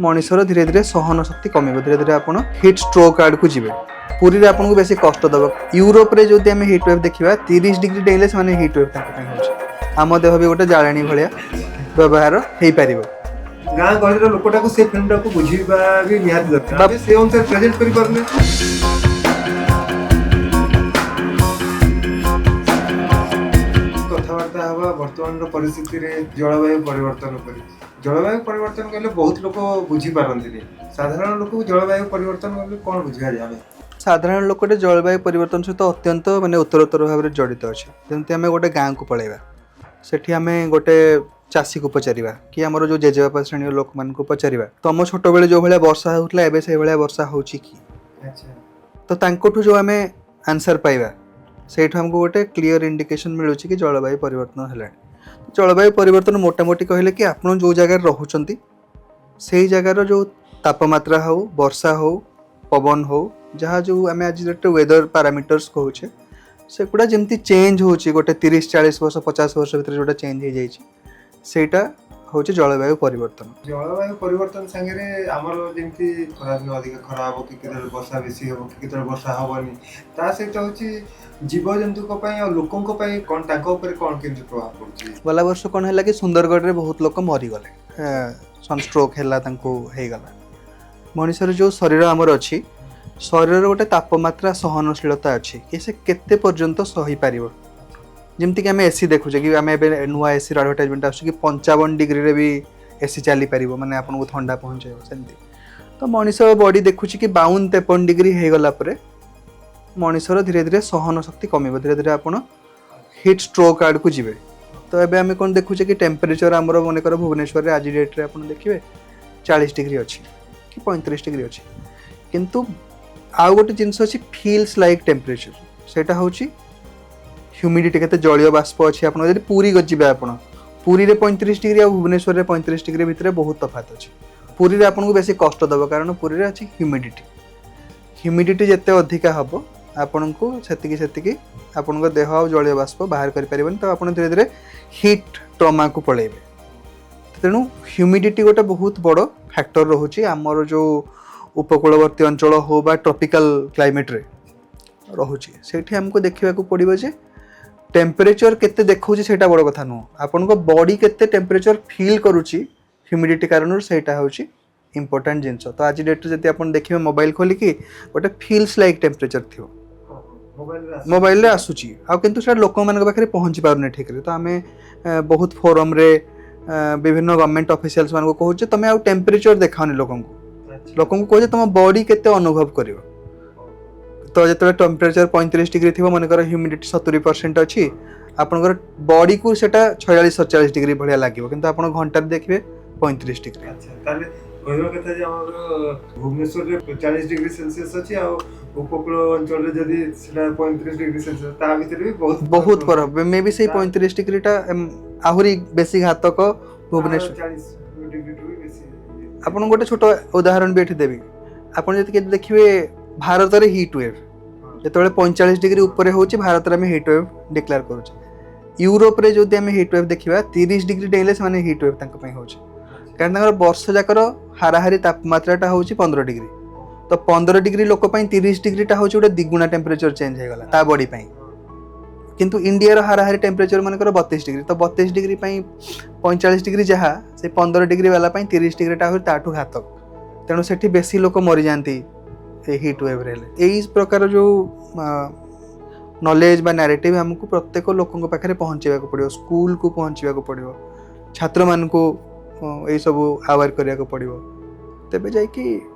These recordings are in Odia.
ମଣିଷର ଧୀରେ ଧୀରେ ସହନ ଶକ୍ତି କମିବ, ଧୀରେ ଧୀରେ ଆପଣ ହିଟ୍ ଷ୍ଟ୍ରୋକ୍ ଆଡ଼କୁ ଯିବେ। ପୁରୀରେ ଆପଣଙ୍କୁ ବେଶୀ କଷ୍ଟ ଦେବ। ୟୁରୋପରେ ଯଦି ଆମେ ହିଟ୍ ୱେଭ୍ ଦେଖିବା, 30 ଡିଗ୍ରୀ ଡେଇଁଲେ ସେମାନେ ହିଟ୍ ୱେଭ୍ ତାଙ୍କ ପାଇଁ ହେଉଛି। ଆମ ଦେହ ବି ଗୋଟେ ଜାଳେଣୀ ଭଳିଆ ବ୍ୟବହାର ହେଇପାରିବ। ଗାଁ ଗହଳିର ଲୋକଟାକୁ ସେ ଫିଲ୍ମଟାକୁ ବୁଝିବା ବି ନିହାତି ଦରକାର, ଆମେ ସେ ଅନୁସାରେ ପ୍ରେଜେଣ୍ଟ କରିପାରୁନେ। କଥାବାର୍ତ୍ତା ହେବା ବର୍ତ୍ତମାନର ପରିସ୍ଥିତିରେ ଜଳବାୟୁ ପରିବର୍ତ୍ତନ ଉପରେ। ଜଳବାୟୁ ପରିବର୍ତ୍ତନ କହିଲେ ବହୁତ ଲୋକ ବୁଝିପାରନ୍ତିନି। ସାଧାରଣ ଲୋକକୁ ଜଳବାୟୁ ପରିବର୍ତ୍ତନ କହିଲେ କ'ଣ ବୁଝିବା ଆମେ? ସାଧାରଣ ଲୋକଟେ ଜଳବାୟୁ ପରିବର୍ତ୍ତନ ସହିତ ଅତ୍ୟନ୍ତ ମାନେ ଉତ୍ତରୋତ୍ତର ଭାବରେ ଜଡ଼ିତ ଅଛି। ଯେମିତି ଆମେ ଗୋଟେ ଗାଁକୁ ପଳେଇବା, ସେଠି ଆମେ ଗୋଟେ ଚାଷୀକୁ ପଚାରିବା କି ଆମର ଯେଉଁ ଜେଜେବାପା ଶ୍ରେଣୀର ଲୋକମାନଙ୍କୁ ପଚାରିବା, ତମ ଛୋଟବେଳେ ଯେଉଁ ଭଳିଆ ବର୍ଷା ହେଉଥିଲା ଏବେ ସେଇଭଳିଆ ବର୍ଷା ହେଉଛି କି? ତ ତାଙ୍କଠୁ ଯେଉଁ ଆମେ ଆନ୍ସର୍ ପାଇବା, ସେଇଠୁ ଆମକୁ ଗୋଟେ କ୍ଲିଅର ଇଣ୍ଡିକେସନ୍ ମିଳୁଛି କି ଜଳବାୟୁ ପରିବର୍ତ୍ତନ ହେଲାଣି। ଜଳବାୟୁ ପରିବର୍ତ୍ତନ ମୋଟାମୋଟି କହିଲେ କି ଆପଣ ଯେଉଁ ଜାଗାରେ ରହୁଛନ୍ତି ସେଇ ଜାଗାର ଯେଉଁ ତାପମାତ୍ରା ହଉ, ବର୍ଷା ହଉ, ପବନ ହଉ, ଯାହା ଯେଉଁ ଆମେ ଆଜି ଡେଟ୍ରେ ୱେଦର ପାରାମିଟର୍ସ କହୁଛେ, ସେଗୁଡ଼ା ଯେମିତି ଚେଞ୍ଜ ହେଉଛି ଗୋଟେ 30 40 ବର୍ଷ 50 ବର୍ଷ ଭିତରେ ଯେଉଁଟା ଚେଞ୍ଜ ହେଇଯାଇଛି, ସେଇଟା ହେଉଛି ଜଳବାୟୁ ପରିବର୍ତ୍ତନ। ଜଳବାୟୁ ପରିବର୍ତ୍ତନ ସାଙ୍ଗରେ ଆମର ଯେମିତି ଖରାଦିନ ଅଧିକ ଖରା ହବ କି କେତେବେଳେ ବର୍ଷା ବେଶୀ ହବ କି କେତେବେଳେ ବର୍ଷା ହବନି, ତା ସହିତ ହେଉଛି ଜୀବଜନ୍ତୁଙ୍କ ପାଇଁ ଆଉ ଲୋକଙ୍କ ପାଇଁ କ'ଣ, ତାଙ୍କ ଉପରେ କ'ଣ କେମିତି ପ୍ରଭାବ ପଡୁଛି? ଗଲା ବର୍ଷ କ'ଣ ହେଲା କି ସୁନ୍ଦରଗଡ଼ରେ ବହୁତ ଲୋକ ମରିଗଲେ, ସନଷ୍ଟ୍ରୋକ୍ ହେଲା ତାଙ୍କୁ ହେଇଗଲା। ମଣିଷର ଯେଉଁ ଶରୀର ଆମର ଅଛି, ଶରୀରର ଗୋଟେ ତାପମାତ୍ରା ସହନଶୀଳତା ଅଛି କି ସେ କେତେ ପର୍ଯ୍ୟନ୍ତ ସହିପାରିବ। ଯେମିତିକି ଆମେ ଏସି ଦେଖୁଛେ କି ଆମେ ଏବେ ନୂଆ ଏସିର ଆଡ଼ଭର୍ଟାଇଜମେଣ୍ଟ ଆସୁଛି କି 55 ଡିଗ୍ରୀରେ ବି ଏସି ଚାଲିପାରିବ, ମାନେ ଆପଣଙ୍କୁ ଥଣ୍ଡା ପହଞ୍ଚାଇବ। ସେମିତି ତ ମଣିଷ ବଡି ଦେଖୁଛି କି 52 53 ଡିଗ୍ରୀ ହେଇଗଲା ପରେ ମଣିଷର ଧୀରେ ଧୀରେ ସହନ ଶକ୍ତି କମିବ, ଧୀରେ ଧୀରେ ଆପଣ ହିଟ୍ ଷ୍ଟ୍ରୋକ୍ ଆଡ଼କୁ ଯିବେ। ତ ଏବେ ଆମେ କ'ଣ ଦେଖୁଛେ କି ଟେମ୍ପରେଚର ଆମର ମନେକର ଭୁବନେଶ୍ୱରରେ ଆଜି ଡେଟ୍ରେ ଆପଣ ଦେଖିବେ 40 ଡିଗ୍ରୀ ଅଛି କି 35 ଡିଗ୍ରୀ ଅଛି, କିନ୍ତୁ ଆଉ ଗୋଟେ ଜିନିଷ ଅଛି ଫିଲ୍ସ ଲାଇକ୍ ଟେମ୍ପରେଚର, ସେଇଟା ହେଉଛି ହ୍ୟୁମିଡ଼ିଟି, କେତେ ଜଳୀୟ ବାଷ୍ପ ଅଛି। ଆପଣ ଯଦି ପୁରୀ ଯିବେ, ଆପଣ ପୁରୀରେ 35 ଡିଗ୍ରୀ ଆଉ ଭୁବନେଶ୍ୱରରେ 35 ଡିଗ୍ରୀ ଭିତରେ ବହୁତ ତଫାତ ଅଛି। ପୁରୀରେ ଆପଣଙ୍କୁ ବେଶୀ କଷ୍ଟ ଦେବ, କାରଣ ପୁରୀରେ ଅଛି ହ୍ୟୁମିଡ଼ିଟି। ହ୍ୟୁମିଡ଼ିଟି ଯେତେ ଅଧିକା ହେବ ଆପଣଙ୍କୁ ସେତିକି ସେତିକି ଆପଣଙ୍କ ଦେହ ଆଉ ଜଳୀୟ ବାଷ୍ପ ବାହାର କରିପାରିବନି, ତ ଆପଣ ଧୀରେ ଧୀରେ ହିଟ୍ ଟ୍ରମାକୁ ପଳେଇବେ। ତେଣୁ ହ୍ୟୁମିଡ଼ିଟି ଗୋଟେ ବହୁତ ବଡ଼ ଫ୍ୟାକ୍ଟର ରହୁଛି ଆମର ଯେଉଁ ଉପକୂଳବର୍ତ୍ତୀ ଅଞ୍ଚଳ ହଉ ବା ଟ୍ରପିକାଲ କ୍ଲାଇମେଟ୍ରେ ରହୁଛି। ସେଇଠି ଆମକୁ ଦେଖିବାକୁ ପଡ଼ିବ ଯେ ଟେମ୍ପରେଚର କେତେ ଦେଖାଉଛି ସେଇଟା ବଡ଼ କଥା ନୁହଁ, ଆପଣଙ୍କ ବଡି କେତେ ଟେମ୍ପରେଚର ଫିଲ୍ କରୁଛି ହ୍ୟୁମିଡ଼ିଟି କାରଣରୁ, ସେଇଟା ହେଉଛି ଇମ୍ପୋର୍ଟାଣ୍ଟ ଜିନିଷ। ତ ଆଜି ଡେଟ୍ରେ ଯଦି ଆପଣ ଦେଖିବେ ମୋବାଇଲ ଖୋଲିକି ଗୋଟେ ଫିଲ୍ସ ଲାଇକ୍ ଟେମ୍ପରେଚର ଥିବ ମୋବାଇଲରେ ଆସୁଛି, ଆଉ କିନ୍ତୁ ସେଇଟା ଲୋକମାନଙ୍କ ପାଖରେ ପହଞ୍ଚି ପାରୁନି ଠିକ୍ରେ। ତ ଆମେ ବହୁତ ଫୋରମ୍ରେ ବିଭିନ୍ନ ଗଭର୍ଣ୍ଣମେଣ୍ଟ ଅଫିସିଆଲ୍ସ ମାନଙ୍କୁ କହୁଛେ ତମେ ଆଉ ଟେମ୍ପରେଚର ଦେଖାଅନି ଲୋକଙ୍କୁ, ଲୋକଙ୍କୁ କହୁଛେ ତମ ବଡି କେତେ ଅନୁଭବ କରିବ। ତ ଯେତେବେଳେ ଟେମ୍ପରେଚର 35 ଡିଗ୍ରୀ ଥିବ, ମନେକର ହ୍ୟୁମିଡ଼ିଟି 70% ଅଛି, ଆପଣଙ୍କର ବଡିକୁ ସେଇଟା 46 47 ଡିଗ୍ରୀ ଭଳିଆ ଲାଗିବ, କିନ୍ତୁ ଆପଣ ଘଣ୍ଟାରେ ଦେଖିବେ 35 ଡିଗ୍ରୀ। ଆଚ୍ଛା, ତାହେଲେ କହିବା କଥା ଯେ ଆମର ଭୁବନେଶ୍ୱରରେ 40 ଡିଗ୍ରୀ ସେଲସିୟସ୍ ଅଛି ଆଉ ଉପକୂଳ ଅଞ୍ଚଳରେ ଯଦି ସେଟା 35 ଡିଗ୍ରୀ ସେଲସିୟସ୍, ତା ଭିତରେ ବି ବହୁତ ବହୁତ ଫରକ। ମେ ବି ସେଇ 35 ଡିଗ୍ରୀଟା ଆହୁରି ବେଶୀ ଘାତକ ଭୁବନେଶ୍ୱର। 40 ଡିଗ୍ରୀଠୁ ବି ବେଶୀ। ଆପଣଙ୍କୁ ଗୋଟେ ଛୋଟ ଉଦାହରଣ ବି ଏଠି ଦେବି। ଆପଣ ଯଦି ଦେଖିବେ ଭାରତରେ ହିଟ୍ ୱେଭ୍ ଯେତେବେଳେ 45 ଡିଗ୍ରୀ ଉପରେ ହେଉଛି, ଭାରତରେ ଆମେ ହିଟ୍ ୱେଭ୍ ଡିକ୍ଲେୟାର କରୁଛେ। ୟୁରୋପରେ ଯଦି ଆମେ ହିଟ୍ ୱେଭ୍ ଦେଖିବା, 30 ଡିଗ୍ରୀ ଡେଇଁଲେ ସେମାନେ ହିଟ୍ ୱେଭ୍ ତାଙ୍କ ପାଇଁ ହେଉଛି, କାରଣ ତାଙ୍କର ବର୍ଷ ଯାକର ହାରାହାରି ତାପମାତ୍ରାଟା ହେଉଛି 15 ଡିଗ୍ରୀ। ତ 15 ଡିଗ୍ରୀ ଲୋକ ପାଇଁ 30 ଡିଗ୍ରୀଟା ହେଉଛି ଗୋଟେ ଦ୍ୱିଗୁଣା ଟେମ୍ପରେଚର ଚେଞ୍ଜ ହେଇଗଲା ତା ବଡି ପାଇଁ। କିନ୍ତୁ ଇଣ୍ଡିଆର ହାରାହାରି ଟେମ୍ପରେଚର ମନେକର 32 ଡିଗ୍ରୀ, ତ 32 ଡିଗ୍ରୀ ପାଇଁ 45 ଡିଗ୍ରୀ ଯାହା, ସେ 15 ଡିଗ୍ରୀ ବାଲା ପାଇଁ 30 ଡିଗ୍ରୀଟା ଆହୁରି ତାଠୁ ଘାତକ। ତେଣୁ ସେଠି ବେଶୀ ଲୋକ ମରିଯାଆନ୍ତି ଏ ହିଟ୍ ୱେଭ୍ରେ ହେଲେ। ଏଇ ପ୍ରକାର ଯେଉଁ ନଲେଜ ବା ନାରେଟିଭ୍ ଆମକୁ ପ୍ରତ୍ୟେକ ଲୋକଙ୍କ ପାଖରେ ପହଞ୍ଚାଇବାକୁ ପଡ଼ିବ, ସ୍କୁଲକୁ ପହଞ୍ଚିବାକୁ ପଡ଼ିବ, ଛାତ୍ରମାନଙ୍କୁ ଏଇସବୁ ଆୱାର କରିବାକୁ ପଡ଼ିବ, ତେବେ ଯାଇକି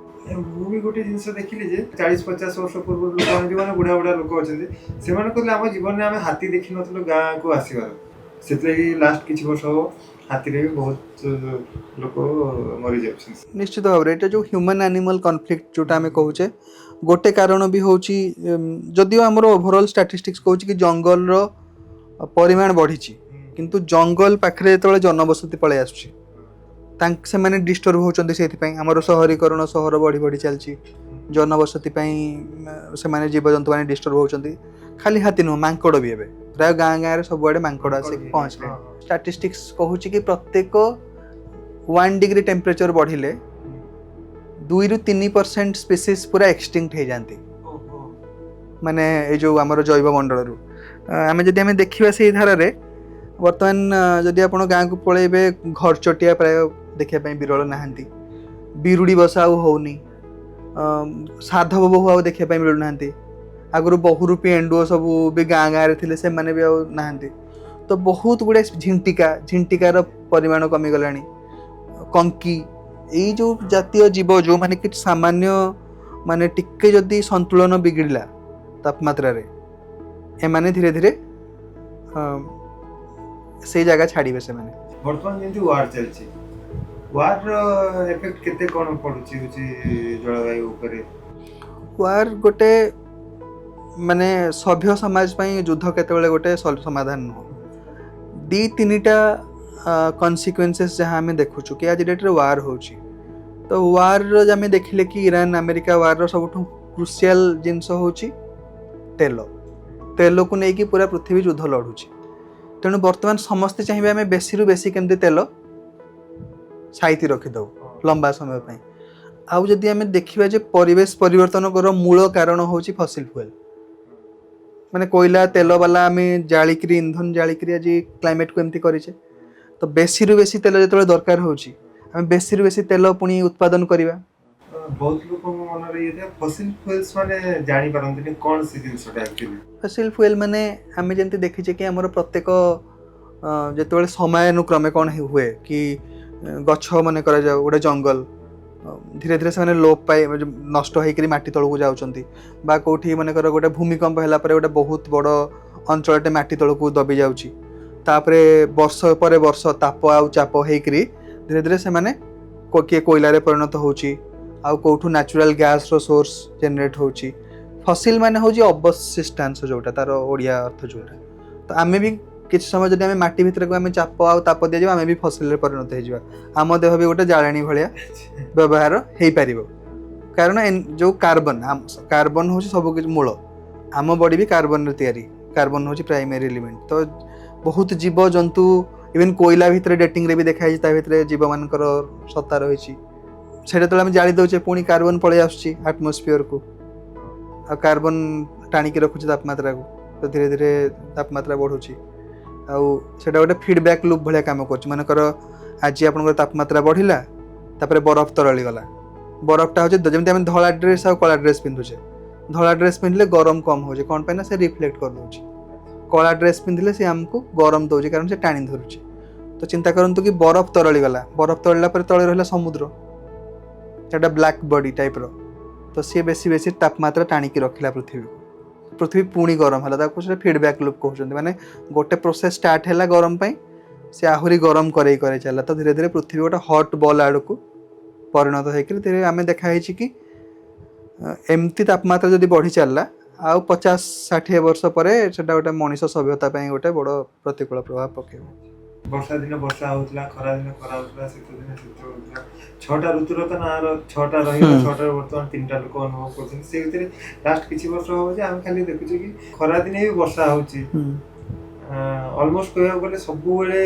ମୁଁ ବି ଗୋଟେ ଜିନିଷ ଦେଖିଲି ଯେ 40 50 ବର୍ଷ ପୂର୍ବରୁ ଲୋକମାନେ, ଯେଉଁମାନେ ବୁଢ଼ା ବୁଢ଼ା ଲୋକ ଅଛନ୍ତି, ସେମାନେ କହିଲେ ଆମ ଜୀବନରେ ଆମେ ହାତୀ ଦେଖିନଥିଲୁ ଗାଁକୁ ଆସିବାର। ସେଥିଲାଗି ଲାଷ୍ଟ କିଛି ବର୍ଷ ହବ ହାତୀରେ ବି ବହୁତ ଲୋକ ମରିଯାଉଛନ୍ତି। ନିଶ୍ଚିତ ଭାବରେ ଏଇଟା ଯେଉଁ ହ୍ୟୁମାନ୍ ଆନିମାଲ୍ କନଫ୍ଲିକ୍ଟ ଯେଉଁଟା ଆମେ କହୁଛେ, ଗୋଟେ କାରଣ ବି ହେଉଛି, ଯଦିଓ ଆମର ଓଭରଅଲ୍ ଷ୍ଟାଟିଷ୍ଟିକ୍ସ କହୁଛି କି ଜଙ୍ଗଲର ପରିମାଣ ବଢ଼ିଛି, କିନ୍ତୁ ଜଙ୍ଗଲ ପାଖରେ ଯେତେବେଳେ ଜନବସତି ପଳେଇ ଆସୁଛି, ସେମାନେ ଡିଷ୍ଟର୍ବ ହେଉଛନ୍ତି। ସେଇଥିପାଇଁ ଆମର ସହରୀକରଣ, ସହର ବଢ଼ି ବଢ଼ି ଚାଲିଛି, ଜନବସତି ପାଇଁ ସେମାନେ ଜୀବଜନ୍ତୁମାନେ ଡିଷ୍ଟର୍ବ ହେଉଛନ୍ତି। ଖାଲି ହାତୀ ନୁହଁ, ମାଙ୍କଡ଼ ବି ଏବେ ପ୍ରାୟ ଗାଁ ଗାଁରେ ସବୁଆଡ଼େ ମାଙ୍କଡ଼ ଆସିକି ପହଞ୍ଚିଲେଣି। ଷ୍ଟାଟିଷ୍ଟିକ୍ସ କହୁଛି କି ପ୍ରତ୍ୟେକ 1 ଡିଗ୍ରୀ ଟେମ୍ପରେଚର ବଢ଼ିଲେ 2ରୁ 3% ସ୍ପିସିସ୍ ପୁରା ଏକ୍ସଟିଙ୍କ୍ଟ ହେଇଯାନ୍ତି। ଓହୋ ମାନେ ଏଇ ଯେଉଁ ଆମର ଜୈବ ମଣ୍ଡଳରୁ ଆମେ ଯଦି ଆମେ ଦେଖିବା ସେଇ ଧାରାରେ ବର୍ତ୍ତମାନ ଯଦି ଆପଣ ଗାଁକୁ ପଳେଇବେ, ଘରଚଟିଆ ପ୍ରାୟ ଦେଖିବା ପାଇଁ ବିରଳ ନାହାନ୍ତି, ବିରୁଡ଼ି ବସା ଆଉ ହେଉନି, ସାଧବ ବୋହୂ ଆଉ ଦେଖିବା ପାଇଁ ମିଳୁନାହାନ୍ତି। ଆଗରୁ ବହୁରୂପୀ ଏଣ୍ଡୁଅ ସବୁ ବି ଗାଁ ଗାଁରେ ଥିଲେ, ସେମାନେ ବି ଆଉ ନାହାନ୍ତି। ତ ବହୁତ ଗୁଡ଼ାଏ ଝିଣ୍ଟିକାର ପରିମାଣ କମିଗଲାଣି। କଙ୍କି, ଏଇ ଯେଉଁ ଜାତୀୟ ଜୀବ ଯେଉଁମାନେ କି ସାମାନ୍ୟ ମାନେ ଟିକେ ଯଦି ସନ୍ତୁଳନ ବିଗିଡ଼ିଲା ତାପମାତ୍ରାରେ, ଏମାନେ ଧୀରେ ଧୀରେ ସେଇ ଜାଗା ଛାଡ଼ିବେ ସେମାନେ। ବର୍ତ୍ତମାନ ଯେମିତି ୱାର ଚାଲିଛି, ୱାରର ଏଫେକ୍ଟ କେତେ କ'ଣ ପଡୁଛି ହଉଛି ଜଳବାୟୁ ଉପରେ? ୱାର ଗୋଟେ ମାନେ ସଭ୍ୟ ସମାଜ ପାଇଁ ଯୁଦ୍ଧ କେତେବେଳେ ଗୋଟେ ସମାଧାନ ନୁହଁ। ଦି ତିନିଟା କନସିକ୍ୱେନ୍ସେସ୍ ଯାହା ଆମେ ଦେଖୁଛୁ କି ଆଜି ଡେଟ୍ରେ ୱାର ହେଉଛି, ତ ୱାରର ଆମେ ଦେଖିଲେ କି ଇରାନ ଆମେରିକା ୱାରର ସବୁଠୁ କ୍ରୁସିଆଲ ଜିନିଷ ହେଉଛି ତେଲ। ତେଲକୁ ନେଇକି ପୁରା ପୃଥିବୀ ଯୁଦ୍ଧ ଲଢ଼ୁଛି। ତେଣୁ ବର୍ତ୍ତମାନ ସମସ୍ତେ ଚାହିଁବେ ଆମେ ବେଶୀରୁ ବେଶୀ କେମିତି ତେଲ ସାଇତି ରଖିଦେବୁ ଲମ୍ବା ସମୟ ପାଇଁ। ଆଉ ଯଦି ଆମେ ଦେଖିବା ଯେ ପରିବେଶ ପରିବର୍ତ୍ତନର ମୂଳ କାରଣ ହେଉଛି ଫସିଲ ଫୁଏଲ୍, ମାନେ କୋଇଲା ତେଲ ବାଲା ଆମେ ଜାଳିକିରି, ଇନ୍ଧନ ଜାଳିକିରି ଆଜି କ୍ଲାଇମେଟକୁ ଏମିତି କରିଛେ। ତ ବେଶୀରୁ ବେଶୀ ତେଲ ଯେତେବେଳେ ଦରକାର ହେଉଛି, ଆମେ ବେଶୀରୁ ବେଶୀ ତେଲ ପୁଣି ଉତ୍ପାଦନ କରିବା। ବହୁତ ଲୋକଙ୍କ ମନରେ ଇଏ ଥାଏ, ଫସିଲ ଫୁଏଲ୍ସ ମାନେ ଜାଣିପାରନ୍ତିନି କ'ଣ ସେ ଜିନିଷଟା ଆକ୍ଚୁଆଲି। ଫସିଲ ଫୁଏଲ୍ ମାନେ ଆମେ ଯେମିତି ଦେଖିଛେ କି ଆମର ପ୍ରତ୍ୟେକ ଯେତେବେଳେ ସମୟାନୁକ୍ରମେ କ'ଣ ହୁଏ କି ଗଛ ମନେ କରାଯାଉ ଗୋଟେ ଜଙ୍ଗଲ, ଧୀରେ ଧୀରେ ସେମାନେ ଲୋପ ପାଇ ନଷ୍ଟ ହେଇକରି ମାଟି ତଳକୁ ଯାଉଛନ୍ତି, ବା କେଉଁଠି ମନେକର ଗୋଟେ ଭୂମିକମ୍ପ ହେଲା ପରେ ଗୋଟେ ବହୁତ ବଡ଼ ଅଞ୍ଚଳଟେ ମାଟି ତଳକୁ ଦବି ଯାଉଛି। ତାପରେ ବର୍ଷ ପରେ ବର୍ଷ ତାପ ଆଉ ଚାପ ହେଇକରି ଧୀରେ ଧୀରେ ସେମାନେ କିଏ କୋଇଲାରେ ପରିଣତ ହେଉଛି, ଆଉ କେଉଁଠୁ ନ୍ୟାଚୁରାଲ ଗ୍ୟାସ୍ର ସୋର୍ସ ଜେନେରେଟ୍ ହେଉଛି। ଫସିଲ ମାନେ ହେଉଛି ଅବଶିଷ୍ଟାଂଶ ଯେଉଁଟା, ତାର ଓଡ଼ିଆ ଅର୍ଥ ଯେଉଁଟା। ତ ଆମେ ବି କିଛି ସମୟ ଯଦି ଆମେ ମାଟି ଭିତରକୁ ଆମେ ଚାପ ଆଉ ତାପ ଦିଆଯିବ, ଆମେ ବି ଫସିଲରେ ପରିଣତ ହେଇଯିବା। ଆମ ଦେହ ବି ଗୋଟେ ଜାଳେଣୀ ଭଳିଆ ବ୍ୟବହାର ହେଇପାରିବ। କାରଣ ଯେଉଁ କାର୍ବନ, କାର୍ବନ ହେଉଛି ସବୁ କିଛି ମୂଳ। ଆମ ବଡି ବି କାର୍ବନରେ ତିଆରି। କାର୍ବନ ହେଉଛି ପ୍ରାଇମେରୀ ଏଲିମେଣ୍ଟ। ତ ବହୁତ ଜୀବ ଜନ୍ତୁ, ଇଭେନ୍ କୋଇଲା ଭିତରେ ଡେଟିଂରେ ବି ଦେଖା ହେଇଛି, ତା ଭିତରେ ଜୀବମାନଙ୍କର ସତ୍ତା ରହିଛି। ସେଇଟା ଯେତେବେଳେ ଆମେ ଜାଳି ଦେଉଛେ, ପୁଣି କାର୍ବନ ପଳେଇ ଆସୁଛି ଆଟମୋସ୍ଫିୟରକୁ ଆଉ କାର୍ବନ ଟାଣିକି ରଖୁଛି ତାପମାତ୍ରାକୁ। ତ ଧୀରେ ଧୀରେ ତାପମାତ୍ରା ବଢ଼ୁଛି ଆଉ ସେଇଟା ଗୋଟେ ଫିଡ଼ବ୍ୟାକ୍ ଲୁପ୍ ଭଳିଆ କାମ କରୁଛି। ମନେକର ଆଜି ଆପଣଙ୍କର ତାପମାତ୍ରା ବଢ଼ିଲା, ତାପରେ ବରଫ ତରଳିଗଲା। ବରଫଟା ହେଉଛି ଯେମିତି ଆମେ ଧଳା ଡ୍ରେସ୍ ଆଉ କଳା ଡ୍ରେସ୍ ପିନ୍ଧୁଛେ। ଧଳା ଡ୍ରେସ୍ ପିନ୍ଧିଲେ ଗରମ କମ୍ ହେଉଛି, କ'ଣ ପାଇଁ ନା ସେ ରିଫ୍ଲେକ୍ଟ କରିଦେଉଛି। କଳା ଡ୍ରେସ୍ ପିନ୍ଧିଲେ ସେ ଆମକୁ ଗରମ ଦେଉଛି, କାରଣ ସେ ଟାଣି ଧରୁଛି। ତ ଚିନ୍ତା କରନ୍ତୁ କି ବରଫ ତରଳିଗଲା, ବରଫ ତରଳିଲା ପରେ ତଳେ ରହିଲା ସମୁଦ୍ର, ସେଟା ବ୍ଲାକ୍ ବଡି ଟାଇପ୍ର। ତ ସିଏ ବେଶୀ ବେଶୀ ତାପମାତ୍ରା ଟାଣିକି ରଖିଲା ପୃଥିବୀକୁ, ପୃଥିବୀ ପୁଣି ଗରମ ହେଲା। ତାକୁ ସେଟା ଫିଡ଼ବ୍ୟାକ୍ ଲୁପ୍ କହୁଛନ୍ତି। ମାନେ ଗୋଟେ ପ୍ରୋସେସ୍ ଷ୍ଟାର୍ଟ ହେଲା ଗରମ ପାଇଁ, ସେ ଆହୁରି ଗରମ କରେଇ କରେଇ ଚାଲିଲା। ତ ଧୀରେ ଧୀରେ ପୃଥିବୀ ଗୋଟେ ହଟ୍ ବଲ୍ ଆଡ଼କୁ ପରିଣତ ହେଇକରି ଧୀରେ ଆମେ ଦେଖା ହେଇଛି କି ଏମିତି ତାପମାତ୍ରା ଯଦି ବଢ଼ି ଚାଲିଲା, ଆଉ 50-60 ବର୍ଷ ପରେ ସେଟା ଗୋଟେ ମଣିଷ ସଭ୍ୟତା ପାଇଁ ଗୋଟେ ବଡ଼ ପ୍ରତିକୂଳ ପ୍ରଭାବ ପକେଇବ। ବର୍ଷା ଦିନ ବର୍ଷା ହଉଥିଲା, ଖରା ଦିନ ଖରା ହଉଥିଲା, ଶୀତ ଦିନ ଶୀତ ହଉଥିଲା। ଛଅଟା ଋତୁର ତ ନାଁ ଛଅଟା ରହିବ, ଛଅଟାରୁ ବର୍ତ୍ତମାନ ତିନିଟା ଲୋକ ଅନୁଭବ କରୁଛନ୍ତି। ସେ ଭିତରେ ଲାଷ୍ଟ କିଛି ବର୍ଷ ହବ ଯେ ଆମେ ଖାଲି ଦେଖୁଛେ କି ଖରା ଦିନେ ବି ବର୍ଷା ହଉଛି, ଅଲମୋଷ୍ଟ କହିବାକୁ ଗଲେ ସବୁବେଳେ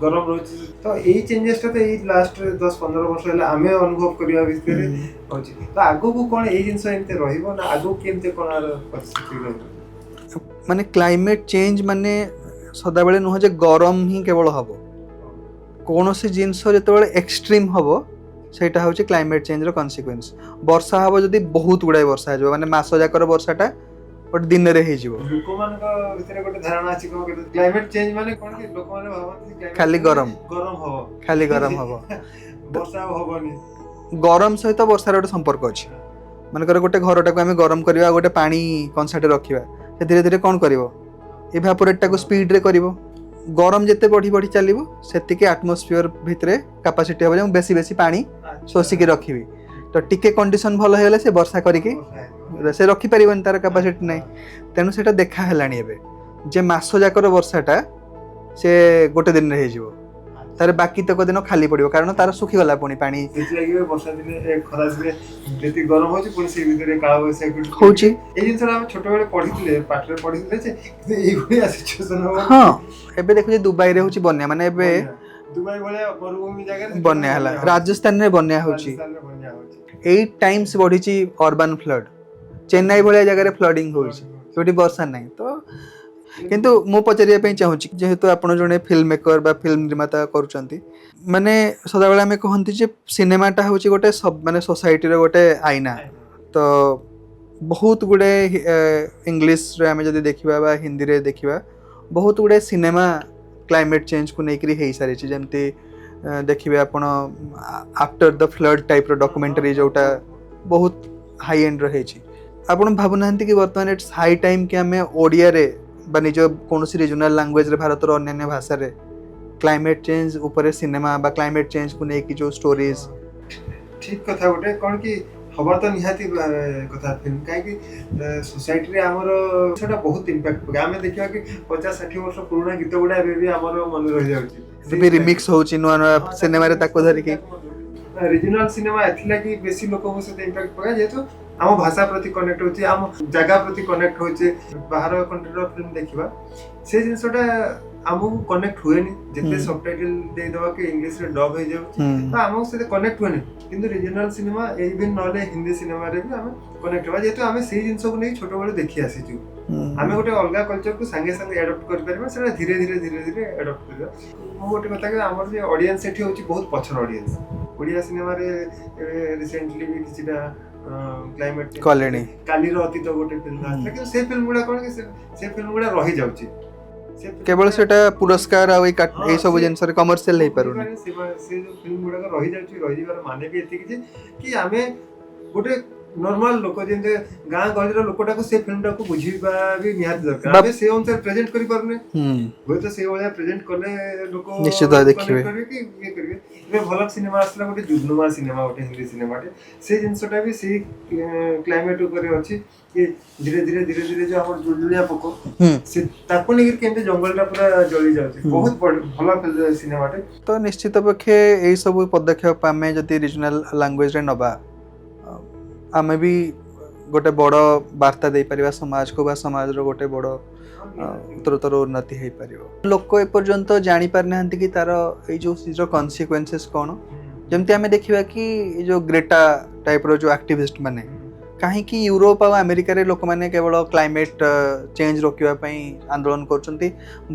ଗରମ ରହୁଛି। ତ ଏଇ ଚେଞ୍ଜେସଟା ତ ଏଇ ଲାଷ୍ଟ 10-15 ବର୍ଷ ହେଲା ଆମେ ଅନୁଭବ କରିବା ଭିତରେ ହଉଛି। ତ ଆଗକୁ କ'ଣ ଏଇ ଜିନିଷ ଏମିତି ରହିବ ନା ଆଗକୁ କେମିତି କ'ଣ ଆର ପରିସ୍ଥିତି ରହିବ? ମାନେ କ୍ଲାଇମେଟ୍ ଚେଞ୍ଜ ମାନେ ସଦାବେଳେ ନୁହଁ ଯେ ଗରମ ହିଁ କେବଳ ହବ। କୌଣସି ଜିନିଷ ଯେତେବେଳେ ଏକ୍ସଟ୍ରିମ୍ ହବ, ସେଇଟା ହେଉଛି କ୍ଲାଇମେଟ୍ ଚେଞ୍ଜର କନସିକ୍ୱେନ୍ସ। ବର୍ଷା ହବ ଯଦି ବହୁତ ଗୁଡ଼ାଏ ବର୍ଷା ହେଇଯିବ, ମାନେ ମାସ ଯାକର ବର୍ଷାଟା ଗୋଟେ ଦିନରେ ହେଇଯିବ। ଲୋକମାନଙ୍କ ଭିତରେ ଗୋଟେ ଧାରଣା ଅଛି କ'ଣ କ୍ଲାଇମେଟ୍ ଚେଞ୍ଜ ମାନେ କ'ଣ କି ଲୋକମାନେ ଭାବନ୍ତି climate ଖାଲି change ଗରମ। ଗରମ ହବ, ଖାଲି ଗରମ ହବ, ବର୍ଷା ଆଉ ହବନି। ଗରମ ସହିତ ବର୍ଷାର ଗୋଟେ ସମ୍ପର୍କ ଅଛି। ମନେକର ଗୋଟେ ଘରଟାକୁ ଆମେ ଗରମ କରିବା ଆଉ ଗୋଟେ ପାଣି କଂସାଟେ ରଖିବା, ସେ ଧୀରେ ଧୀରେ କ'ଣ କରିବ? ଇଭାପୋରେଟଟାକୁ ସ୍ପିଡରେ କରିବ। ଗରମ ଯେତେ ବଢ଼ି ବଢ଼ି ଚାଲିବ, ସେତିକି ଆଟମୋସ୍ଫିୟର ଭିତରେ କାପାସିଟି ହେବ ଯେ ମୁଁ ବେଶୀ ବେଶୀ ପାଣି ଶୋଷିକି ରଖିବି। ତ ଟିକେ କଣ୍ଡିସନ ଭଲ ହେଇଗଲେ ସେ ବର୍ଷା କରିକି ବର୍ଷା ହେଇଯିବ। ସେ ରଖିପାରିବନି, ତାର କାପାସିଟି ନାହିଁ। ତେଣୁ ସେଇଟା ଦେଖା ହେଲାଣି ଏବେ ଯେ ମାସ ଯାକର ବର୍ଷାଟା ସେ ଗୋଟେ ଦିନରେ ହେଇଯିବ, ତାର ବାକି ତକ ଦିନ ଖାଲି ପଡ଼ିବ, କାରଣ ତାର ଶୁଖିଗଲା ପୁଣି ପାଣି। ସେଥିଲାଗି ବି ବର୍ଷା ଦିନେ ଏ ଖରା ଦିନେ ଯେତିକି ଗରମ ହଉଛି, ପୁଣି ସେଇ ଭିତରେ କାଳବୈଶାଖୀ ହଉଛି। ଏଇ ଜିନିଷଟା ଆମେ ଛୋଟବେଳେ ପଢିଥିଲେ, ପାଠରେ ପଢିଥିଲେ ଯେ କିନ୍ତୁ ଏଇଭଳିଆ ସିଚୁଏସନ ହବ। ହଁ, ଏବେ ଦେଖୁଛେ ଦୁବାଇରେ ହଉଛି ବନ୍ୟା, ମାନେ ଏବେ ବନ୍ୟା। ଦୁବାଇ ଭଳିଆ ମରୁଭୂମି ଜାଗାରେ ସେଠି ବନ୍ୟା ହେଲା, ହଉଛି। ରାଜସ୍ଥାନରେ ବନ୍ୟା ହଉଛି। ରାଜସ୍ଥାନରେ ବନ୍ୟା। ବନ୍ୟା ହଉଛି। 8 ଟାଇମ୍ସ ବଢ଼ିଛି ଅର୍ବାନ୍ ଫ୍ଲଡ୍। ଚେନ୍ନାଇ ଭଳିଆ ଜାଗାରେ ଫ୍ଲଡିଂ ହେଉଛି, ଯୋଉଠି ବର୍ଷା ନାହିଁ। ତ କିନ୍ତୁ ମୁଁ ପଚାରିବା ପାଇଁ ଚାହୁଁଛି, ଯେହେତୁ ଆପଣ ଜଣେ ଫିଲ୍ମ ମେକର ବା ଫିଲ୍ମ ନିର୍ମାତା କରୁଛନ୍ତି, ମାନେ ସଦାବେଳେ ଆମେ କହନ୍ତି ଯେ ସିନେମାଟା ହେଉଛି ଗୋଟେ ମାନେ ସୋସାଇଟିର ଗୋଟେ ଆଇନା। ତ ବହୁତ ଗୁଡ଼େ ଇଂଲିଶରେ ଆମେ ଯଦି ଦେଖିବା ବା ହିନ୍ଦୀରେ ଦେଖିବା, ବହୁତ ଗୁଡ଼େ ସିନେମା କ୍ଲାଇମେଟ୍ ଚେଞ୍ଜକୁ ନେଇକରି ହେଇସାରିଛି। ଯେମିତି ଦେଖିବେ ଆପଣ ଆଫ୍ଟର ଦ ଫ୍ଲଡ୍ ଟାଇପ୍ର ଡକୁମେଣ୍ଟାରୀ, ଯୋଉଟା ବହୁତ ହାଇ ଏଣ୍ଡର ହେଇଛି। ଆପଣ ଭାବୁନାହାନ୍ତି କି ବର୍ତ୍ତମାନ it's high time କି ଆମେ ଓଡ଼ିଆରେ ବା ନିଜ କୌଣସି ରିଜନାଲ ଲାଙ୍ଗୁଏଜରେ, ଭାରତର ଅନ୍ୟାନ୍ୟ ଭାଷାରେ କ୍ଲାଇମେଟ୍ ଚେଞ୍ଜ ଉପରେ ସିନେମା ବା କ୍ଲାଇମେଟ୍ ଚେଞ୍ଜକୁ ନେଇକି ଯୋଉ ଷ୍ଟୋରିଜ? ଠିକ କଥା। ଗୋଟେ କ'ଣ କି ହବା ତ ନିହାତି କଥା ଫିଲ୍ମ, କାହିଁକି ସୋସାଇଟିରେ ଆମର ସେଟା ବହୁତ ଇମ୍ପାକ୍ଟ ପକାଏ। ଆମେ ଦେଖିବା କି 50-60 ବର୍ଷ ପୁରୁଣା ଗୀତ ଗୁଡ଼ା ଏବେ ବି ଆମର ମନେ ରହିଯାଉଛି। ଏବେ ବି ରିମିକ୍ସ ହଉଛି ନୂଆ ନୂଆ ସିନେମାରେ ତାକୁ ଧରିକି। ରିଜନାଲ ସିନେମା ଏଥିଲାଗି ବେଶୀ ଲୋକଙ୍କ ସହିତ ଇମ୍ପାକ୍ଟ ପକାଏ, ଯେହେତୁ ଆମ ଭାଷା ପ୍ରତି କନେକ୍ଟ ହଉଛି, ଆମ ଜାଗା ପ୍ରତି କନେକ୍ଟ ହଉଛି। ବାହାର କଣ୍ଟ୍ରିର ଫିଲ୍ମ ଦେଖିବା, ସେ ଜିନିଷଟା ଆମକୁ କନେକ୍ଟ ହୁଏନି। ଯେତେ ସବଟାଇଟଲ ଦେଇଦବା କି ଇଂଲିଶରେ ଡବ୍ ହେଇଯାଉଛି, ତ ଆମକୁ ସେତେ କନେକ୍ଟ ହୁଏନି। କିନ୍ତୁ ରିଜନାଲ ସିନେମା, ଇଭିନ୍ ନହେଲେ ହିନ୍ଦୀ ସିନେମାରେ ବି ଆମେ କନେକ୍ଟ ହେବା, ଯେହେତୁ ଆମେ ସେଇ ଜିନିଷକୁ ନେଇ ଛୋଟବେଳୁ ଦେଖି ଆସିଛୁ। ଆମେ ଗୋଟେ ଅଲଗା କଲଚରକୁ ସାଙ୍ଗେ ସାଙ୍ଗେ ଆଡପ୍ଟ କରିପାରିବା, ସେଟା ଧୀରେ ଧୀରେ ଧୀରେ ଧୀରେ ଆଡପ୍ଟ କରିବା। ମୁଁ ଗୋଟେ କଥା କହିବି, ଆମର ଯେ ଅଡିଏନ୍ସ ସେଠି ହେଉଛି ବହୁତ ପଛର ଅଡିଏନ୍ସ। ଓଡ଼ିଆ ସିନେମାରେ ଏବେ ରିସେଣ୍ଟଲି ବି କିଛିଟା କ୍ଲାଇମେଟ୍ କଲେଣି। କାଲିର ଅତୀତ ଗୋଟେ ଫିଲ୍ମ ଆସିଲା, କିନ୍ତୁ ସେ ଫିଲ୍ମ ଗୁଡ଼ା କ'ଣ କି ସେ ଫିଲ୍ମ ଗୁଡ଼ା ରହିଯାଉଛି। ସେ film କେବଳ ଗୁଡ଼ା- ସେଟା ପୁରସ୍କାର ଆଉ ଏଇ ସବୁ ସେ- ଜିନିଷରେ କମର୍ସିଆଲ ହେଇପାରୁନି। ସେ ଯୋଉ ଫିଲ୍ମ ଗୁଡାକ ରହିଯାଉଛି, ରହିଯିବାର ମାନେ ବି ଏତିକି ଯେ କି ଆମେ ଗୋଟେ ନର୍ମାଲ ଲୋକ, ଯେମିତି ଗାଁ ଗହଳିର ଲୋକଟାକୁ ସେ ଫିଲ୍ମଟାକୁ ବୁଝିବା ବି ନିହାତି ଦରକାର। ଆମେ ସେ ଅନୁସାରେ ପ୍ରେଜେଣ୍ଟ କରିପାରୁନେ। ହୁଏତ ସେଇଭଳିଆ ପ୍ରେଜେଣ୍ଟ କଲେ ଲୋକ ନିଶ୍ଚିତ connect ଦେଖିବେ। କରିବେ କି ଇଏ କରିବେ। ଏବେ ଭଲ ସିନେମା ଆସିଲା ଗୋଟେ ଜୁଗନୁମା ସିନେମା, ଗୋଟେ ହିନ୍ଦୀ ସିନେମାଟେ। ସେ ଜିନିଷଟା ବି ସେଇ କ୍ଲାଇମେଟ ଉପରେ ଅଛି କି ଧୀରେ ଧୀରେ ଧୀରେ ଧୀରେ ଯୋଉ ଆମର ଜୁଳୁଜୁଳିଆ ପୋକ, ସେ ତାକୁ ନେଇକି କେମିତି ଜଙ୍ଗଲଟା ପୁରା ଜଳି ଯାଉଛି। ବହୁତ ଭଲ ସିନେମାଟେ। ତ ନିଶ୍ଚିତ ପକ୍ଷେ ଏଇ ସବୁ ପଦକ୍ଷେପ ଆମେ ଯଦି ରିଜନାଲ ଲାଙ୍ଗୁଏଜରେ ନେବା, ଆମେ ବି ଗୋଟେ ବଡ଼ ବାର୍ତ୍ତା ଦେଇପାରିବା ସମାଜକୁ ବା ସମାଜର ଗୋଟେ ବଡ଼ ଉତ୍ତରୋତ୍ତର ଉନ୍ନତି ହେଇପାରିବ। ଲୋକ ଏପର୍ଯ୍ୟନ୍ତ ଜାଣିପାରିନାହାନ୍ତି କି ତାର ଏଇ ଯୋଉ ଯୋଉ କନସିକ୍ୱେନ୍ସେସ୍ କ'ଣ। ଯେମିତି ଆମେ ଦେଖିବା କି ଏଇ ଯୋଉ ଗ୍ରେଟା ଟାଇପ୍ର ଯୋଉ ଆକ୍ଟିଭିଷ୍ଟ ମାନେ, କାହିଁକି ୟୁରୋପ ଆଉ ଆମେରିକାରେ ଲୋକମାନେ କେବଳ କ୍ଲାଇମେଟ୍ ଚେଞ୍ଜ ରୋକିବା ପାଇଁ ଆନ୍ଦୋଳନ କରୁଛନ୍ତି,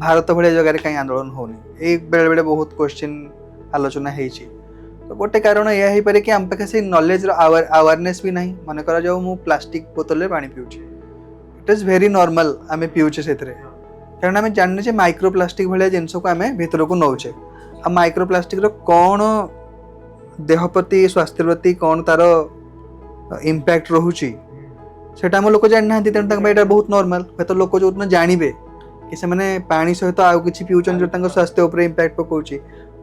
ଭାରତ ଭଳିଆ ଜାଗାରେ କାହିଁ ଆନ୍ଦୋଳନ ହେଉନି? ଏଇ ବେଳେବେଳେ ବହୁତ କ୍ୱେଶ୍ଚିନ୍ ଆଲୋଚନା ହେଇଛି। ତ ଗୋଟେ କାରଣ ଏଇଆ ହେଇପାରେ କି ଆମ ପାଖେ ସେଇ ନଲେଜର ଆୱାରନେସ୍ ବି ନାହିଁ। ମନେ କରାଯାଉ ମୁଁ ପ୍ଲାଷ୍ଟିକ୍ ବୋତଲରେ ପାଣି ପିଉଛି, it is very normal, ଆମେ ପିଉଛେ ସେଥିରେ, କାରଣ ଆମେ ଜାଣିନେ ଯେ ମାଇକ୍ରୋ ପ୍ଲାଷ୍ଟିକ୍ ଭଳିଆ ଜିନିଷକୁ ଆମେ ଭିତରକୁ ନେଉଛେ ଆଉ ମାଇକ୍ରୋ ପ୍ଲାଷ୍ଟିକ୍ର କ'ଣ ଦେହ ପ୍ରତି, ସ୍ୱାସ୍ଥ୍ୟ ପ୍ରତି କ'ଣ ତାର ଇମ୍ପାକ୍ଟ ରହୁଛି, ସେଇଟା ଆମ ଲୋକ ଜାଣିନାହାନ୍ତି। ତେଣୁ ତାଙ୍କ ପାଇଁ ଏଇଟା ବହୁତ ନର୍ମାଲ। ହୁଏତ ଲୋକ ଯେଉଁଦିନ ଜାଣିବେ କି ସେମାନେ ପାଣି ସହିତ ଆଉ କିଛି ପିଉଛନ୍ତି ଯୋଉଟା ତାଙ୍କ ସ୍ୱାସ୍ଥ୍ୟ ଉପରେ ଇମ୍ପାକ୍ଟ ପକାଉଛି,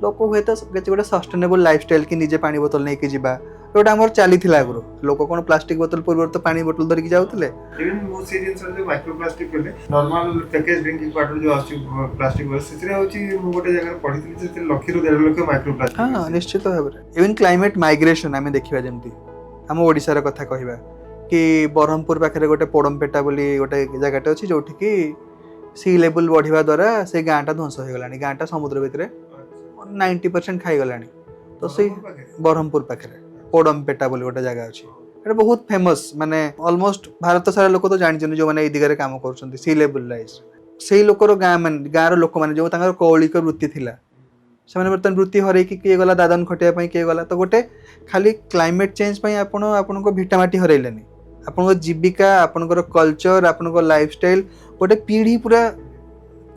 ଲୋକ ହୁଏତ କିଛି ଗୋଟେ ସଷ୍ଟେନେବଲ୍ ଲାଇଫଷ୍ଟାଇଲ୍ କି ନିଜେ ପାଣି ବୋତଲ ନେଇକି ଯିବା, ଯୋଉଟା ଆମର ଚାଲିଥିଲା ଆଗରୁ। ଲୋକ କ'ଣ ପ୍ଲାଷ୍ଟିକ୍ ବୋତଲ ପୂର୍ବରୁ ତ ପାଣି ବୋତଲ ଧରିକି ଯାଉଥିଲେ। ଇଭେନ୍ ମୁଁ ସେଇ ଜିନିଷ ଯୋଉ ମାଇକ୍ରୋ ପ୍ଲାଷ୍ଟିକ କହିଲେ, ନର୍ମାଲ ପ୍ୟାକେଜ ଡ୍ରିଙ୍କିଂ ୱାଟର ଯୋଉ ଆସୁଛି ପ୍ଲାଷ୍ଟିକ, ସେଥିରେ ହଉଛି, ମୁଁ ଗୋଟେ ଜାଗାରେ ପଢିଥିଲି, ସେଥିରେ 1 ଲକ୍ଷରୁ 1.5 ଲକ୍ଷ ମାଇକ୍ରୋ ପ୍ଲାଷ୍ଟିକ। ନିଶ୍ଚିତ ଭାବରେ। ଇଭେନ୍ କ୍ଲାଇମେଟ୍ ମାଇଗ୍ରେସନ୍ ଆମେ ଦେଖିବା, ଯେମିତି ଆମ ଓଡ଼ିଶାର କଥା କହିବା କି ବ୍ରହ୍ମପୁର ପାଖରେ ଗୋଟେ ପୋଡ଼ମପେଟା ବୋଲି ଗୋଟେ ଜାଗାଟେ ଅଛି, ଯୋଉଠିକି ସି ଲେବୁଲ୍ ବଢ଼ିବା ଦ୍ୱାରା ସେ ଗାଁଟା ଧ୍ୱଂସ ହେଇଗଲାଣି। ଗାଁଟା ସମୁଦ୍ର ଭିତରେ 90% ଖାଇଗଲାଣି। ତ ସେଇ ବ୍ରହ୍ମପୁର ପାଖରେ ପୋଡ଼ମପେଟା ବୋଲି ଗୋଟେ ଜାଗା ଅଛି। ଏଇଟା ବହୁତ ଫେମସ୍, ମାନେ ଅଲମୋଷ୍ଟ ଭାରତ ସାରା ଲୋକ ତ ଜାଣିଛନ୍ତି, ଯୋଉମାନେ ଏଇ ଦିଗରେ କାମ କରୁଛନ୍ତି। ସି ଲେବୁଲ୍ ରାଇଜ୍, ସେଇ ଲୋକର ଗାଁ ମାନେ, ଗାଁର ଲୋକମାନେ ଯୋଉ ତାଙ୍କର କୌଳିକ ବୃତ୍ତି ଥିଲା, ସେମାନେ ବର୍ତ୍ତମାନ ବୃତ୍ତି ହରେଇକି କିଏ ଗଲା ଦାଦନ ଖଟିବା ପାଇଁ, କିଏ ଗଲା। ତ ଗୋଟେ ଖାଲି କ୍ଲାଇମେଟ୍ ଚେଞ୍ଜ ପାଇଁ ଆପଣ ଆପଣଙ୍କ ଭିଟାମାଟି ହରେଇଲେନି, ଆପଣଙ୍କ ଜୀବିକା, ଆପଣଙ୍କର କଲଚର, ଆପଣଙ୍କ ଲାଇଫଷ୍ଟାଇଲ, ଗୋଟେ ପିଢ଼ି ପୁରା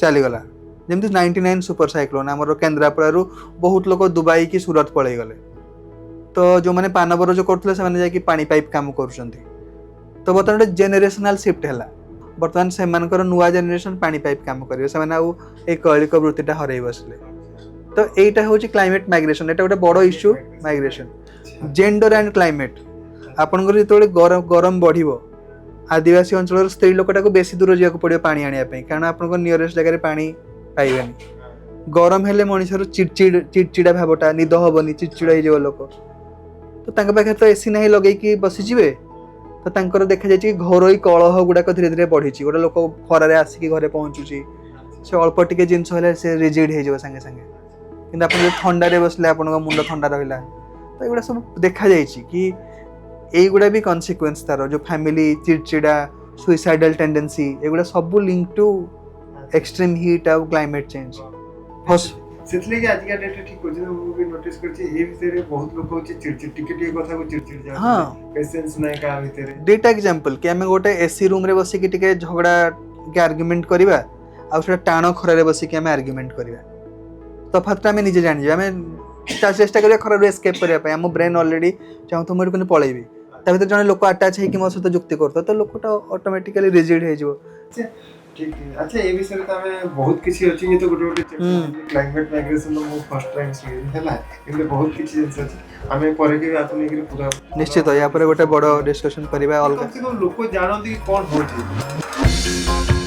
ଚାଲିଗଲା। ଯେମିତି 99 ସୁପର ସାଇକ୍ଲୋନ୍, ଆମର କେନ୍ଦ୍ରାପଡ଼ାରୁ ବହୁତ ଲୋକ ଦୁବାଇ କି ସୁରତ ପଳେଇଗଲେ। ତ ଯେଉଁମାନେ ପାନ ବରଜ କରୁଥିଲେ, ସେମାନେ ଯାଇକି ପାଣି ପାଇପ୍ କାମ କରୁଛନ୍ତି। ତ ବର୍ତ୍ତମାନ ଗୋଟେ ଜେନେରେସନାଲ ସିଫ୍ଟ ହେଲା। ବର୍ତ୍ତମାନ ସେମାନଙ୍କର ନୂଆ ଜେନେରେସନ ପାଣି ପାଇପ୍ କାମ କରିବେ, ସେମାନେ ଆଉ ଏଇ କୌଳିକ ବୃତ୍ତିଟା ହରେଇ ବସିଲେ। ତ ଏଇଟା ହେଉଛି କ୍ଲାଇମେଟ୍ ମାଇଗ୍ରେସନ୍। ଏଇଟା ଗୋଟେ ବଡ଼ issue, migration, gender and climate. ଆପଣଙ୍କର ଯେତେବେଳେ ଗରମ ଗରମ ବଢ଼ିବ, ଆଦିବାସୀ ଅଞ୍ଚଳର ସ୍ତ୍ରୀ ଲୋକଟାକୁ ବେଶୀ ଦୂର ଯିବାକୁ ପଡ଼ିବ ପାଣି ଆଣିବା ପାଇଁ, କାରଣ ଆପଣଙ୍କ ନିୟରେଷ୍ଟ ଜାଗାରେ ପାଣି ପାଇବେନି। ଗରମ ହେଲେ ମଣିଷର ଚିଡ଼ଚିଡ଼ ଚିଡ଼ଚିଡ଼ା ଭାବଟା, ନିଦ ହବନି, ଚିଡ଼ଚିଡ଼ା ହେଇଯିବ ଲୋକ। ତ ତାଙ୍କ ପାଖରେ ତ ଏସି ନାହିଁ ଲଗେଇକି ବସିଯିବେ। ତ ତାଙ୍କର ଦେଖାଯାଇଛି କି ଘରୋଇ କଳହ ଗୁଡ଼ାକ ଧୀରେ ଧୀରେ ବଢ଼ିଛି। ଗୋଟେ ଲୋକ ଖରାରେ ଆସିକି ଘରେ ପହଞ୍ଚୁଛି, ସେ ଅଳ୍ପ ଟିକେ ଜିନିଷ ହେଲେ ସେ ରିଜିଡ୍ ହେଇଯିବ ସାଙ୍ଗେ ସାଙ୍ଗେ। କିନ୍ତୁ ଆପଣ ଯଦି ଥଣ୍ଡାରେ ବସିଲେ, ଆପଣଙ୍କ ମୁଣ୍ଡ ଥଣ୍ଡା ରହିଲା। ତ ତ ଏଗୁଡ଼ା ସବୁ ଦେଖାଯାଇଛି କି ଏଇଗୁଡ଼ା ବି କନସିକ୍ୱେନ୍ସ ତାର, ଯେଉଁ ଫ୍ୟାମିଲି ଚିଡ଼ଚିଡ଼ା, ସୁଇସାଇଡାଲ ଟେଣ୍ଡେନ୍ସି, ଏଗୁଡ଼ା ସବୁ ଲିଙ୍କ ଟୁ ଏକ୍ସଟ୍ରିମ୍ ହିଟ୍ ଆଉ କ୍ଲାଇମେଟ୍ ଚେଞ୍ଜ। ସେଥିଲାଗି ଆଜିକା ଡେଟ୍ରେ ଠିକ କହୁଛନ୍ତି। ମୁଁ ବି ନୋଟିସ୍ କରିଛି, ଏ ଭିତରେ ବହୁତ ଲୋକ ହଉଛି ଚିଡ଼ଚିଡ଼, ଟିକେ ଟିକେ କଥାକୁ ଚିଡ଼ଚିଡ଼ ଯାଉଛନ୍ତି, ପେସେନ୍ସ ନାହିଁ କାହା ଭିତରେ। ଦୁଇଟା ଏକ୍ଜାମ୍ପଲ୍ କି ଆମେ ଗୋଟେ ଏସି ରୁମ୍ରେ ବସିକି ଟିକେ ଝଗଡ଼ା କି ଆର୍ଗ୍ୟୁମେଣ୍ଟ କରିବା ଆଉ ସେଟା ଟାଣ ଖରାରେ ବସିକି ଆମେ ଆର୍ଗ୍ୟୁମେଣ୍ଟ କରିବା, ତଫାତଟା ଆମେ ନିଜେ ଜାଣିଯିବା। ଆମେ ଚେଷ୍ଟା କରିବା ଖରାରୁ ଏସ୍କେପ୍ କରିବା ପାଇଁ। ଆମ ବ୍ରେନ୍ ଅଲରେଡ଼ି ଚାହୁଁଥିବ ମୁଁ ଏଠୁ କେମିତି ପଳେଇବି। ତା ଭିତରେ ଜଣେ ଲୋକ ଆଟାଚ୍ ହେଇକି ମୋ ସହିତ ଯୁକ୍ତି କରୁଥିବ, ତ ଲୋକଟା ଅଟୋମେଟିକାଲି ରିଜିଡ୍ ହେଇଯିବ। ଠିକ ଠିକ। ଆଚ୍ଛା, ଏ ବିଷୟରେ ତ ଆମେ ବହୁତ କିଛି ଅଛି। ଇଏ ତ ଗୋଟେ ଗୋଟେ କ୍ଲାଇମେଟ୍ ମାଇଗ୍ରେସନ ମୁଁ ଫାର୍ଷ୍ଟ ଟାଇମ୍ ଶୁଣିଲି ହେଲା। ଏମିତି ବହୁତ କିଛି ଜିନିଷ ଅଛି, ଆମେ ପରେ କେବେ ଆକୁ ନେଇକିରି ପୁରା ନିଶ୍ଚିତ ୟା ପରେ ଗୋଟେ ବଡ଼ ଡିସ୍କସନ୍ କରିବା ଅଲଗା। କମ୍ ସେ କମ୍ ଲୋକ ଜାଣନ୍ତି କି କ'ଣ ହଉଛି।